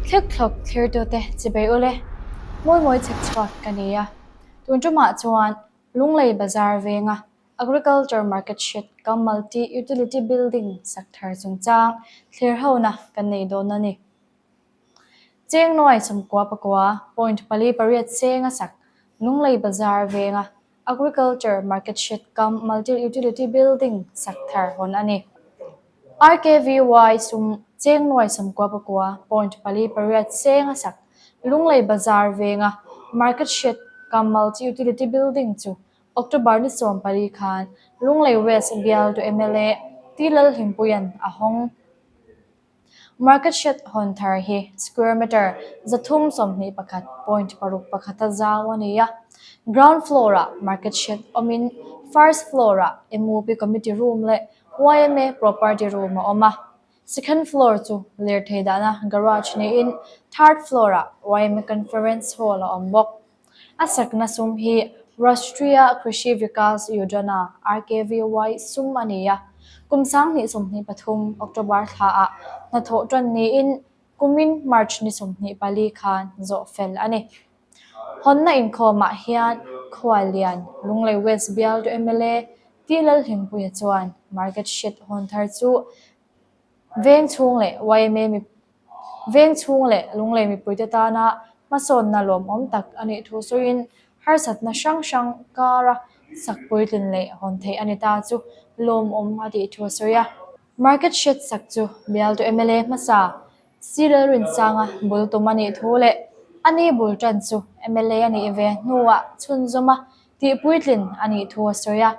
Thlikthlawk thlirtute chibei ule, Mawimawi chhek chhuak ka ni a. Tun tumah chuan Lunglei Bazar venga Agriculture Market Shed kam Multi Utility Building sak thar chungchang thlir hona kan nei dawn a ni. Cheng nuai 94 point pali pariat senga sak Lunglei Bazar venga Agriculture Market Shed kam Multi Utility Building sak thar hawn a ni. RKVY sum cheng nuai 99 point pali pariat senga sak Lunglei Bazar venga Market Shed kam Multi Utility Building chu October ni 14 khan Lunglei West bialtu mla T Lalhlimpuia'n a hawng. Market shed hawn thar hi square meter 321 point paruk pakhata zau a ni a. Ground floor-ah market shed awmin first floor-ah MUP committee room leh yma property room a awm a. Second floor chu lirthei dahna garage niin third floor-ah yma conference hall a awm bawk. A sakna sum hi Rashtriya Krishi Vikas Yojana, RKVY, sum a ni a. Kum 2023 October thlaah hnathawh tan niin kumin March ni 24 khan zawh fel a ni. Hawnna inkhawmah hian Khuallian, Lunglei West bialtu mla T Lalhlimpuia chuan Market Shed hawn thar chu veng chhung leh yma Veng chhung leh Lunglei mipuite tana hmasawnna lawmawm tak a nih thu sawiin harsatna hrang hrang kara sak puitlin leh hawn theih a ni ta chu lawmawm a tih thu a sawi a. Market shed sak chu bialtu mla hmasa Cyril Rinsanga bul tum a nih thu leh a ni bul tan chu mla a nih ve hnuah chhunzawm a tih puitlin a nih thu a sawi a.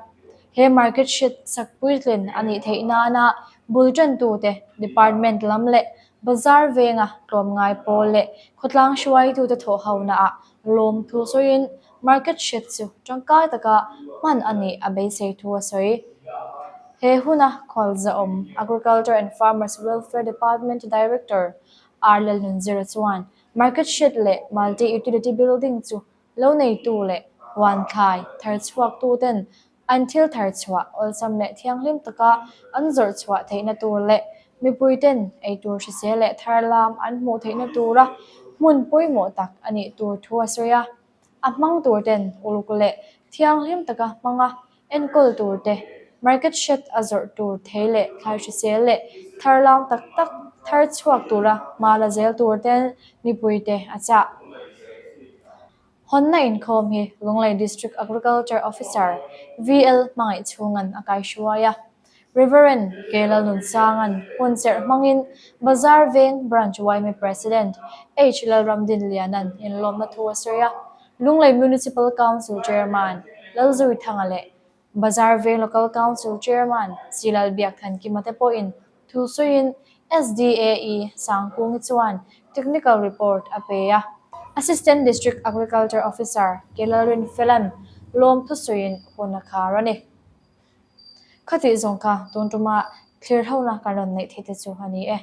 He market shed sak puitlin a nih theih nana bul tantute department lam leh bazar venga tlawmngai pawl leh khawtlang hruaitute thawh honaah lawm thu sawiin market shed chu tangkai taka hman a nih a beisei thu a sawi. He huna khualzahawm Agriculture and Farmers Welfare Department Director R Lalnunzira chuan market shed leh multi utility building chu Lo neitu leh huan thlai thar chhuaktuten an thil thar chhuah awlsam leh thianghlim taka an zawrh chhuah theihna tur leh mipuiten eitur hrisel leh thar lam an hmuh theihna tura hmun pawimawh tak a nih tur thu a sawi a. A hmang turten uluk leh thianghlim taka hmanga enkawl tur te, market shed a zawrh tur thei leh thlai hrisel leh thar lam tak tak thar chhuak tura hma la zel tur ten mipuite a chah. Hawnna inkhawm hi Lunglei District Agriculture Officer VL Hmangaih chhunga'n a kaihruai a. Reverend K Lalnunsanga'n hun serh hmangin Bazar Veng Branch yma President H Lalramdinliana'n inlawmna thu a sawi a. Lunglei Municipal Council Chairman Lalzuithanga leh Bazar Veng Local Council Chairman C Lalbiakthankima te pawhin thu sawiin SDAE Sangkungi chuan Technical Report a pe a. Assistant District Agriculture Officer K Lalrinfela'n lawm thusawiin hun a khar a ni. Khatih zawng kha tun tuma thlir hona kan rawn neih theih te chu a ni e.